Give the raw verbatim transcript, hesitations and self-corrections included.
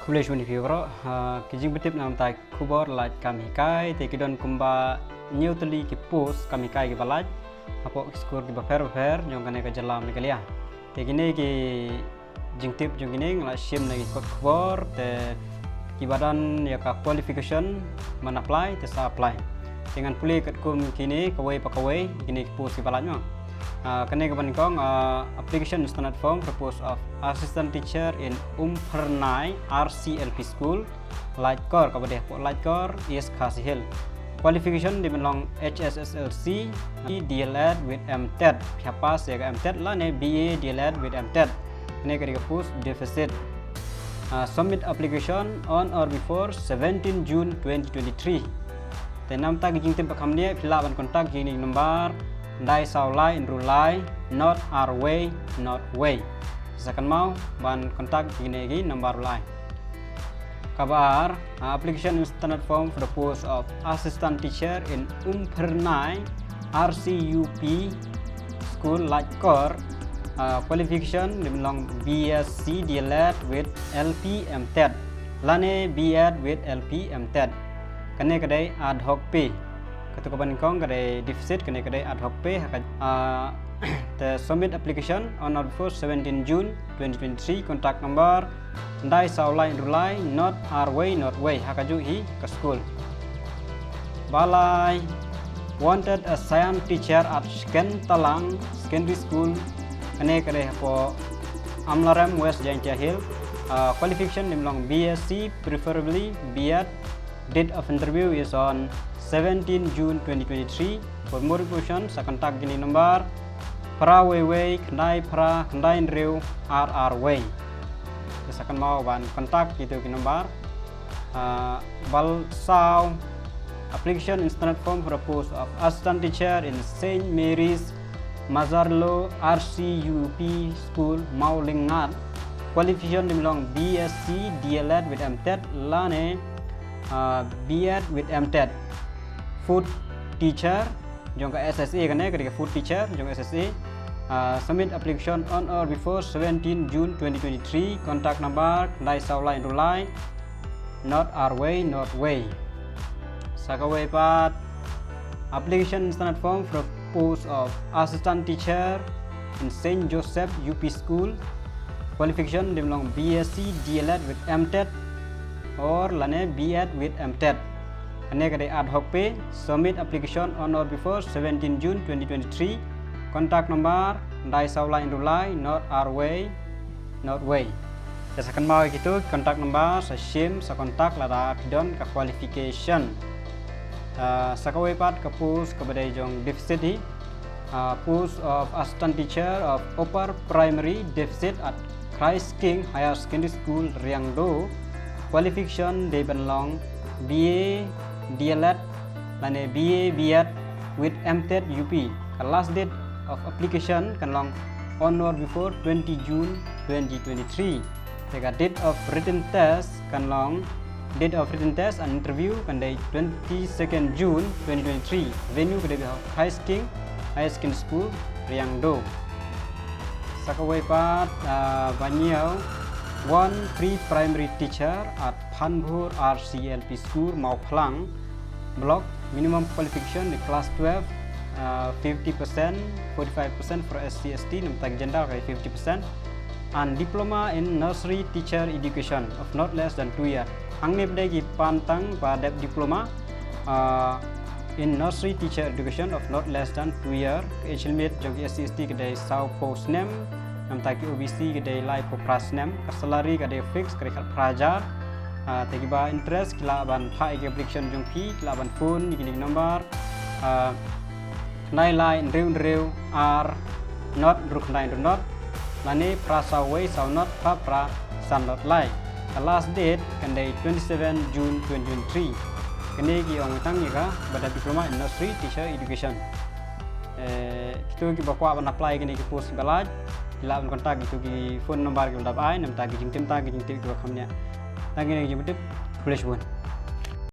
Khublei shibun ïa phi baroh. Ah, ki jingpyntip namar ta ki khubor lait kam hikai, te ki don kumba hynñiew tylli ki post kam hikai kiba lait hapoh ki skul kiba pher bapher jong kane ka jylla Meghalaya. Te kine ki jingtip jong kine nga la shim na ki kot khubor, te kiba don ïa ka qualification ban apply te sa apply. Te ngan pule katkum kine kawei pa kawei kine ki post kiba lait mo. Ah, kane kaba nyngkong, ah, application standard form for the post of assistant teacher in Umphyrnai R C L P school, Laitkor, kaba dei hapoh Laitkor, East Khasi Hills. Qualification dei ban long H S S L C, D L Ed with M Ted. Phi hap pass ïa ka M Ted lane B A D L Ed with M Ted. Kane ka dei ka post deficit. Ah, submit application on or before seventeen June twenty twenty-three. Te namar ta ki jingtip ba kham bniah phi lah ban contact ïa kine ki number, khyndai saw lai hynriew lai, not ar wei, not wei. Sa kynmaw ban contact ïa kine ki number lai. Kaba ar, ah, application standard form for the post of assistant teacher in Umphyrnai R C U P school, Laitkor, ah, qualification dei ban long B S C D L Ed with L P M Ted lane B Ed with L P M Ted. Kane ka dei ad hoc pay. Katu kaba nyngkong ka dei deficit, kane ka dei ad hoc pay. Ha ka, ah, te submit application on or before seventeen June twenty twenty-three, contact number khyndai saw lai hynriew lai, not ar wei, not wei. Ha kajuh hi ka school. Ba lai, wanted a science teacher at Sken Talang Secondary School. Kane ka dei hapoh Amlarem, West Jaintia Hills. Ah, qualification dei ban long B S C, preferably B Ed. Date of interview is on seventeen June twenty twenty-three. For more information, sa contact kine ki number, phra wei wei, khyndai phra, khyndai hynriew, ar ar wei. Te sa kynmaw ban contact kito ki number. Ah, ba saw, application in standard form for the post of assistant teacher in Saint Mary's Mazarlo R C U P School, Mawlyngngad. Qualification dei ban long B S C D L Ed with M Ted lane, ah, B Ed with M Ted. Food teacher jong ka S S A, kane ka dei ka food teacher jong S S A. Ah, submit application on or before seventeen June twenty twenty-three. Contact number khyndai saw lai hynriew lai, not ar wei, not wei. Sa kawei pat, application standard form for the post of assistant teacher in Saint Joseph U P School. Qualification dei ban long B S C D L Ed with M Ted or lane B Ed with M Ted. Kane ka dei ad hoc pay. Submit application on or before seventeen June twenty twenty-three. Contact number khyndai saw lai hynriew lai, not ar wei, not wei. Te sa kynmaw ïa kito ki contact number, sa shim, sa contact lada phi don ka qualification. Ah, sa kawei pat ka post kaba dei jong deficit hi. Ah, post of assistant teacher of upper primary deficit at Christ King Higher Secondary School, Riangdo. Qualification dei ban long B A D L Ed lane B A B Ed with M Ted U P. Ka last date of application kan long on or before twenty June twenty twenty-three. Te ka date of written test kan long, date of written test and interview kan dei twenty-second June twenty twenty-three. Venue ka dei ha Christ King Higher Secondary School, Riangdo. Sa kawei pat, ah, ba hynñiew, one pre-primary teacher at Phanbhur R C L P School, Mawphlang Block. Minimum qualification dei class twelve, ah, fifty percent, forty-five percent for S C S T, namar ta ki gender ka dei fifty percent. And diploma in nursery teacher education of not less than two year. Hangne pat dei ki pan tang ba dep diploma, ah, in nursery teacher education of not less than two year. Ka age limit jong ki S C S T ka dei sawphew snem, namar ta ki O B C ka dei laiphew phra snem. Ka salary ka dei fix, ka dei khatphra hajar. Ah, te kiba interest ki lah ban phah ïa ki application jong phi, ki lah ban phone ïa kine ki number, ah, khyndai lai hynriew hynriew ar not hynriew khyndai hynriew not, lane phra saw wei saw not phra phra san not lai. Ka last date kan dei twenty-seven June twenty twenty-three. Kane ki ong tang ïa kaba dep diploma in nursery teacher education. Eh, kito kiba kwah ban apply kine ki post kiba lait, ki lah ban contact kito ki phone number kiba la dep ai, namar ta ki jingtip, ta ki jingtip kiba kham bniah. Tang kine ki jingtip, khublei shibun.